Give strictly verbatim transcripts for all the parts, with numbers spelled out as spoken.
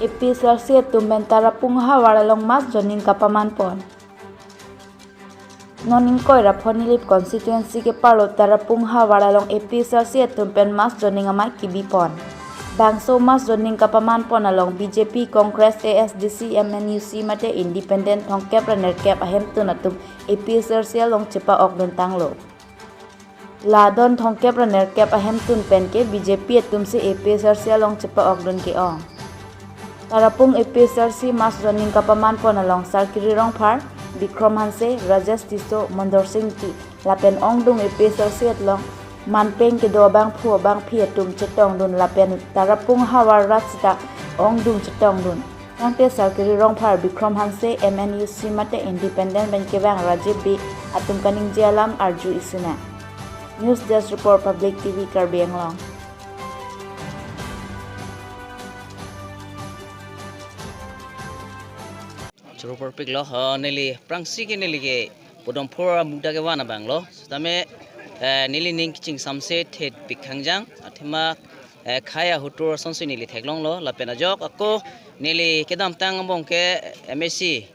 A P H L C atum pen Tarapung havar along mass joining kapaman pon. Non ingkoi ra phongo Nilip constituency keparlo Tarapung havar along A P H L C atum pen mass joining amei kebi pon. Bangso mass joining kapaman pon along B J P, Congress, A S D C, M N U C mate Independent thomkep ra nerkep ahemtun atum A P H L C along chepa-okdun tanglo. La don thomkep ra nerkep ahemtun pen ke B J P atum si A P H L C along chepa-okdun ke-ong. Tarapung A P H L C mass joining kapaman pon along Sarkiri Rongphar, Bikrom Hanse, Rajesh Tisso, Mondor Singh Ingti lapen ongdung A P H L C along manpeng kedo abangphu abangphi atum chetongdun lapen Tarapung havar rat sita ongdung chetongdun. Tangte Sarkiri Rongphar, Bikrom Hanse, M N U C mate Independent pen kevang Rajiv Bey atum kaningje alam arju isi nang. News Desk Report, Public T V Karbi Anglong. Choro parpik lo, eh, neli aphrangsi ke neli ke Podom Phor amuda kevan abang lo. Setame, eh, neli ning kachingsamse thepik khangjang. Athema, eh, khei ahotur asonsi neli theklonglo. Lapen ajok ako neli kedamtang angbong ke M A C,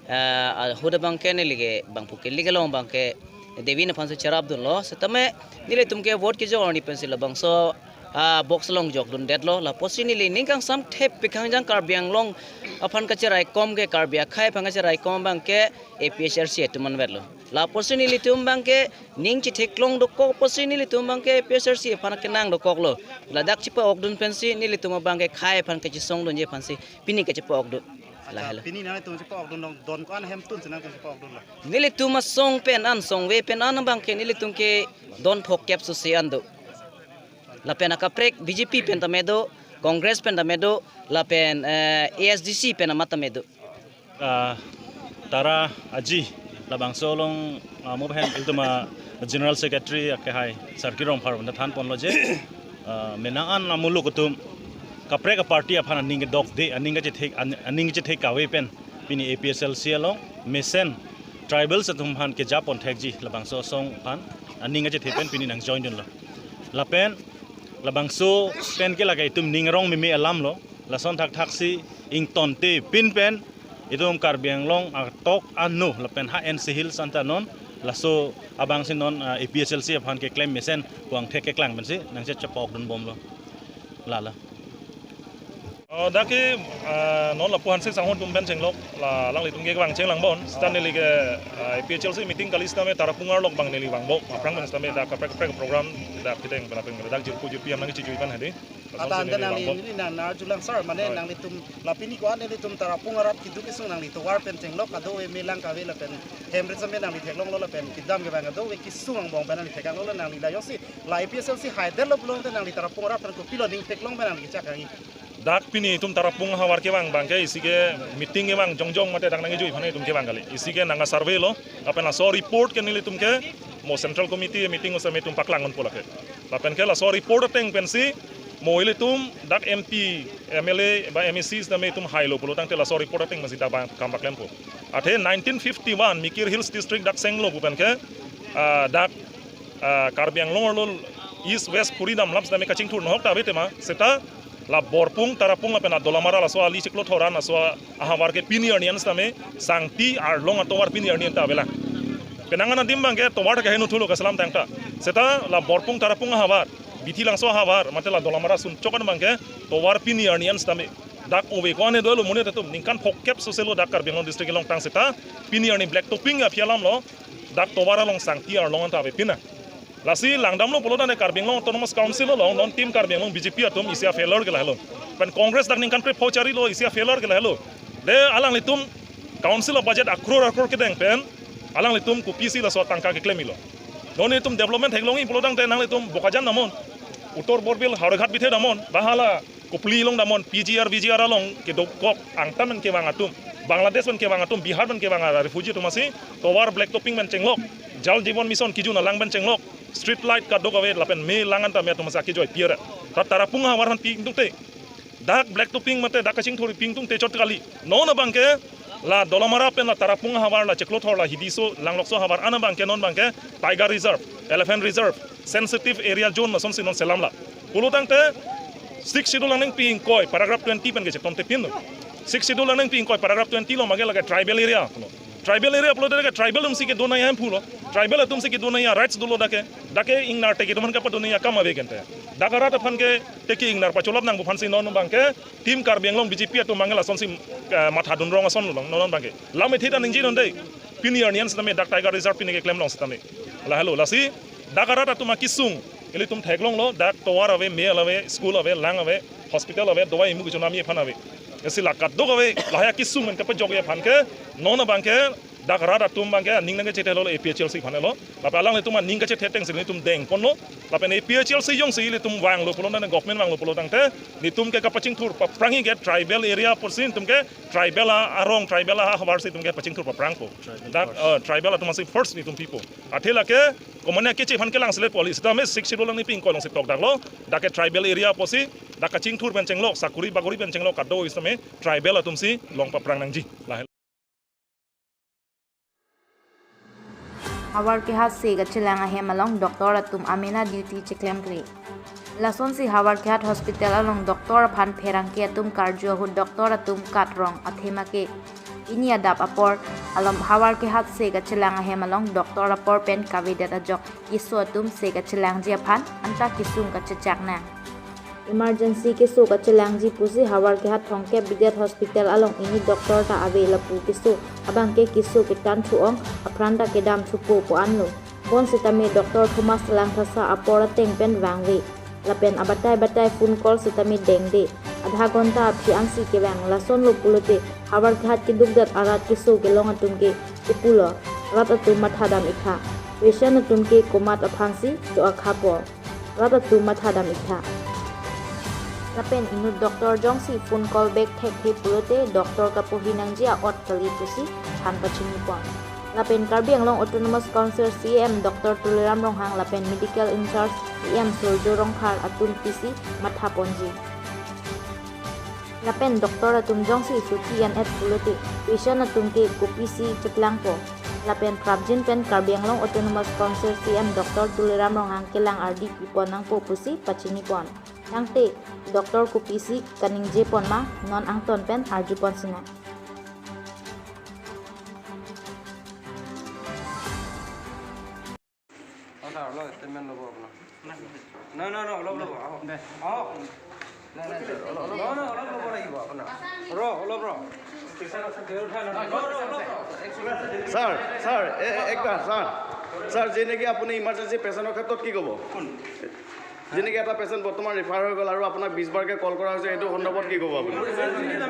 eh, ahut abang ke neli ke bangphu kili kelong abang ke Devi aphansi cherapdunlo. Setame nelitum ke vote kejok arni pensi labangso, ah, box along jokdundetlo. Lapusi neli ning kangsam thepik khangjang Karbi Anglong aphan kacheraikom ke, Karbi akhei aphan kacheraikom abang ke A P H L C atum anvetlo. Lapusi nelitum abang ke ning chetheklong dokok pusi nelitum abang ke A P H L C aphan kenang dokoklo. Ladak chepa-okdun pensi nelitum abang ke khei aphan kachesongdunji aphansi pini kachepa-okdun. Lahelo. Pini nangtum chepa-okdun don, don ko-an ahemtun si nangtum chepa-okdun lo? Nelitum asong pen an, songve pen an abang ke nelitum ke don thomkep susi an do. Lapen akaprek B J P pen tame do, Congress pen tame do, lapen, eh, A S D C pen amat tame do. Ah, Tara Aji labangso along, ah, mo pen ilitum a General Secretary akehai Sarkiri Rongphar pen than ponlo je, ah, menang an amuluk atum kaprek a-party aphan aning kedokde, aning kachethek, an-, aning kachethek kave pen pini A P H L C along mesen tribals atum aphan keja pon thekji labangso asong aphan aning kachethek pen pini nang join dunlo. Lapen labangso pen ke lake itum ning arong meme alam lo. Lason thakthaksi ingtonte pin pen itum Karbi Anglong atok ano lapen ha N C Hills anta non laso abangsi non, ah, A P H L C aphan keklem mesen vangthek keklang pensi nangchepa-okdun bomlo. Lalo. Oh, dak ke, ah, non lapu Hanse Sangho atum pen chenglok, la alanglitum ke vang chenglang bon. Seta neli ke, ah, A P H L C meeting kali setame Tarapung arlok abang neli vangpo. Aphrang pen setame dak kaprek kaprek program dak keteng pen apeng dak jirpo jirpi ham nangchejui pen hadi. Ata ante neli nang neli nang narjulang sir, mane, oi, nanglitum la pini ko-an nelitum Tarapung arat keduk kesung nangli tovar pen chenglok kadokave melang kave lapen hem rit same nangli theklonglo lapen kedam kevang kadokave kesung angbong pen nangli theklonglo, nangli la joksi la A P H L C haidetlo pulote nangli Tarapung arat pen kopilo ning theklong pen nangli kechak kangni. Dak pini itum Tarapung ahavar kevang abang ke isi ke meeting kevang jongjong mate dak nangkejui aphan itum kevang kali. Isi ke nang survey lo, lapen laso report ke nelitum ke mo Central Committee meeting setame itum paklang unpo lake. Lapen ke laso report ateng pensi mo ilitum dak M P, M L A ba M A C setame itum hailo pulo tangte laso report ateng pensi dak abang kam paklempo. Athe nineteen fifty-one Mikir Hills District dak senglo pu pen ke, ah, dak, ah, Karbi Anglong arlo East West phuri damlap setame kachingthur nohok ta ave tema, seta la Borpung, Tarapung lapen la Dolamara laso ali chiklo thor an laso ahavar ke pini arni an setame sangti arlong atovar pini arni an ta avelang. Penang an adim abang ke tovar ta kaheno thulo kaselam tangta. Seta la Borpung, Tarapung ahavar, Bithi Langso ahavar, mate la Dolamara sunchok an abang ke tovar pini arni an setame dak ove ko-an dolo monit atum ningkan phongkep soselo dak Karbi Anglong district along tang seta pini arni black topping aphi alam lo, dak tovar along sangti arlong an ta ave pina. Lasi langdamlo pulo tangte Karbi Anglong Autonomous Council along non Team Karbi Anglong B J P atum isi a-failure ke lahelo. Pen Congress dak ningkan krepho charilo isi a-failure ke lahelo. De alanglitum council a-budget akror akror kedeng pen alanglitum kopisi laso tangka keklem-ilo. Non itum development theklongji pulo tangte nanglitum Bokajan damnon, Uttor Borbil Howraghat bithe damnon, ba hala Kopili along damnon, P G R, V G R along kedokok angtan pen kevang atum, Bangladesh pen kevang atum, Bihar pen kevang a-refugee atum asi tovar black topping pen chenglok, Jal Jeevan Mission kejun alang pen chenglok, street light kadokave lapen me lang an tame atum asi akejoi pi-er. Ta Tarapung ahavar aphan pi ingtungte, dak black topping mate dak kachingthur pi ingtungte chot kali. Non abang ke la Dolamara pen la Tarapung ahavar la chiklo thor la Hidiso Langlokso ahavar an abang ke non abang ke Tiger Reserve, Elephant Reserve, Sensitive Area Zone lasonsi non selamlo. Pulo tangte Sixth Schedule aningpi ingkoi paragraph twenty pen kechetongte pinlo. Sixth Schedule aningpi ingkoi paragraph twenty lo mage lake tribal area pulo. Tribal area pulote ke tribal atumsi kedo nangji aphan pulo. Tribal atumsi kedo nangji rights dolo dak ke. Dak ke ingnar teke atum aphan kepado nangji akam ave kente. Dak arat aphan ke teke ingnar pacholap nangpo aphansi non abang ke Team Karbi Anglong B J P atum mangke lasonsi, eh, mathadun rong ason lo non abang ke. Lam ethe ta ningje non dei. Pini arni an setame dak Tiger Reserve pini keklem long setame. Lahelo lasi dak arat atum akesung ilitum theklonglo, dak tovar ave, mel ave, school ave, lang ave, hospital ave, dawai imu kechonam aphan ave. Lasi la kadokave lahai akesung pen kepajokji aphan ke non abang ke dak rat atum abang ke aning nangkechethelo A P H L C aphan lo. Lapen alanglitum aning kachethe atengsi nelitum dengponlo. Lapen A P H L C jongsi ilitum vanglo pulo, nane government vanglo pulo tangte nelitum ke kapachingthur paprangji ke tribal area pusi nelitum ke tribal a- arong, tribal ahavarsi nelitum ke pachingthur paprangpo. Dak, eh, tribal atum asi first nelitum pipo. Athe lake komatne keche aphan kelang sile police. Tame Sixth Schedule aningpi ingkoi alongsi tokdaklo. Dak ke tribal area pusi dak kachingthur pen chenglok, sakuri bakuri pen chenglok kado setame tribal atumsi long paprang nangji. Lahai. Howraghat se kachelang ahem along doctor atum amena duty cheklemkle. Lasonsi Howraghat Hospital along doctor aphan pherangke atum karju ahut doctor atum kat rong athema ke. Pini adap apor along Howraghat se kachelang ahem along doctor apor pen kavedet ajok keso atum se kachelangji aphan anta kesung kachechak nang. Emergency keso kachelangji pusi Howraghat Thongkep Bidet Hospital along ini doctor ta ave lapu keso abang ke keso kethan thu-ong aphrang ta kedam thupo pu anlo. Bon setame Doctor Thomas Langthasa apor ateng pen vangve. Lapen abatai batai phone call setame dengde. Adha ghonta aphi ansi kevang, lasonlo pulote Howraghat kedukdet arat keso kelong atum ke kepulo. Rat atum mathadam ik tha. Patient atum ke komat aphansi do-ak hapo. Rat atum mathadam ik tha. Lapen inut doctor jongsi phone call back thekthe pulote doctor kapohi nangji a-ot kali pusi than pachinipon. Lapen Karbi Anglong Autonomous Council C E M Doctor Tuliram Ronghang lapen medical in-charge E M Surjo Rongphar atum pisi mathaponji. Lapen doctor atum jongsi suti en-et pulote patient atum ke kopisi cheklangpo. Lapen prapjin pen Karbi Anglong Autonomous Council C E M Doctor Tuliram Ronghang kelang ardi pipon nangpo pusi pachinipon. Tangte doctor kopisi kaningjepon ma non angton pen arjupon sinang. অ, ছাৰ, অলপ ষ্টেটমেণ্ট ল'ব আপোনাৰ। নাই, নাই, নাই, অলপ ল'ব, আহক। আহক। নাই, নাই, ছাৰ, অলপ, অলপ, নাই, নাই, অলপ ল'ব লাগিব আপোনাৰ। ৰ, অলপ ৰ। ছাৰ, ছাৰ, এ- এ- একটা ছাৰ, ছাৰ, যেনেকে আপুনি ইমাৰ্জেঞ্চি পেচেণ্টৰ ক্ষেত্ৰত কি ক'ব? কোন? যেনেকে এটা পেচেণ্ট বৰ্তমান ৰিফাৰ হৈ গ'ল আৰু আপোনাক বিশ বাৰকে কল কৰা হৈছে, এইটো সন্দৰ্ভত কি ক'ব আপুনি?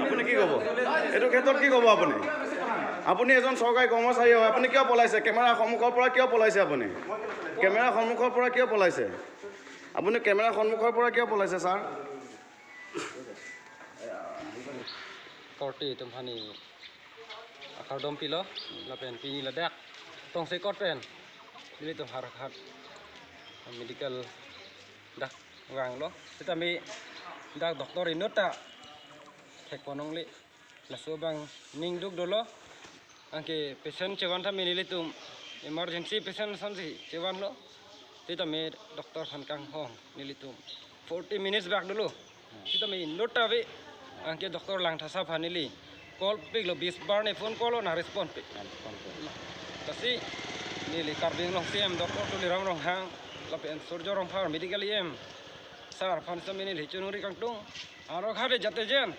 আপুনি কি ক'ব? এইটো ক্ষেত্ৰত কি ক'ব আপুনি? আপুনি এজন চৰকাৰী কৰ্মচাৰী হয়, আপুনি কিয় পলাইছে? কেমেৰা সন্মুখৰ পৰা কিয় পলাইছে আপুনি? কেমেৰা সন্মুখৰ পৰা কিয় পলাইছে? আপুনি কেমেৰা সন্মুখৰ পৰা কিয় পলাইছে, sir? Korte atum aphan akardom pilo, lapen pini ladak Tongsekot pen nelitum Howraghat medical dak vanglo. Setame dak doctor inut ta thekpon longle. Laso abang ning duk dolo. Anke patient chevan tame nelitum emergency patient asonsi chevanlo. Setame doctor aphan kanghong nelitum forty minutes bak dolo. Setame inut ta ave. Anke Doctor Langthasa aphan neli call piklo, bis bar ne phone call lo, na respond pik. Lasi neli Karbi Anglong C E M Doctor Tuliram Ronghang lapen Surjo Rongphar medical E M sir aphan setame neli choningri kangtung. Howraghat jate jen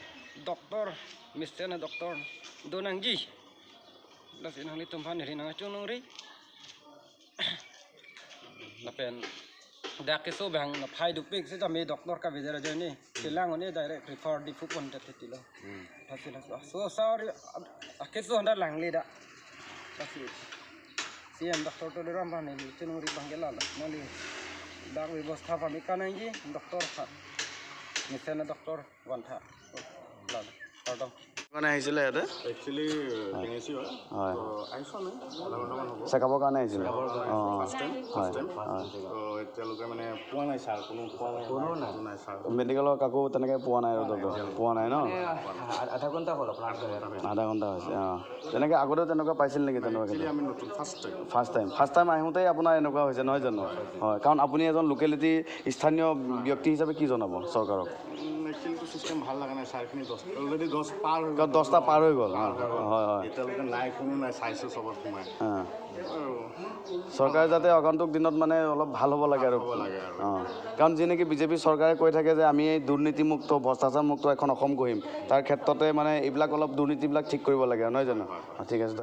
doctor, mesen a-doctor do nangji. Lasi nanglitum aphan neli nangchoningri. Lapen dak keso abang na phai dopik setame doctor kavedet ajoine chelang un-e direct refer Diphu pon det titilo. Hmm. Lasi laso, so, sorry, a- keso anda langle dak. Lasi C E M Doctor Tuliram aphan neli choningri abang ke lalo. Neli dak bebostha pamika nangji doctor aphan. Mesen a-doctor vantha. Lalo. Kardom. কাৰণে আহিছিলে ইয়াতে? Actually pregnancy হয়। হয়। তো আহিছোঁ আমি, আধা ঘণ্টামান হ'ব। চেকআপৰ কাৰণে আহিছিলে? চেকআপৰ কাৰণে। অ, ফাৰ্ষ্ট টাইম, হয়, ফাৰ্ষ্ট টাইম। হয়। তো এতিয়ালৈকে মানে পোৱা নাই ছাৰ, কোনো পোৱা নাই। কোনো নাই। কোনো নাই ছাৰ। মেডিকেলৰ কাকো তেনেকে পোৱা নাই আৰু ডক্টৰ? পোৱা নাই ন? মানে, আ-, আধা ঘণ্টা হ'ল আপোনাৰ? আধা ঘণ্টা হৈছে, অ। তেনেকে আগতে তেনেকুৱা পাইছিল নেকি তেনেকুৱা? একচুৱেলি আমি নতুন, first time. First time, first time আহোঁতেই আপোনাৰ এনেকুৱা হৈছে, নহয় জানো? হয়, কাৰণ আপুনি এজন লোকেলিটি, স্থানীয় ব্যক্তি হিচাপে কি জনাব চৰকাৰক? উম, একচুৱেলিটো ছিষ্টেম ভাল লগা নাই, ছাৰখিনি দহ, অলৰেডি দহ পাৰ হৈ গ'ল। কাৰণ দহটা পাৰ হৈ গ'ল, পাৰ হৈ গ'ল। হয়, হয়। এতিয়ালৈকে নাই, কোনো নাই, চাইছোঁ চবত সোমাই। হা। আৰু চৰকাৰে যাতে আগন্তুক দিনত মানে অলপ ভাল হ'ব লাগে আৰু। হ'ব লাগে আৰু। অ। কাৰণ যি নেকি বিজেপি চৰকাৰে কৈ থাকে যে আমি এই দুৰ্নীতিমুক্ত, ভ্ৰষ্টাচাৰমুক্ত এখন অসম গঢ়িম, তাৰ ক্ষেত্ৰতে মানে এইবিলাক অলপ দুৰ্নীতিবিলাক ঠিক কৰিব লাগে আৰু, নহয় জানো? হয়, হয়। অ, ঠিক আছে।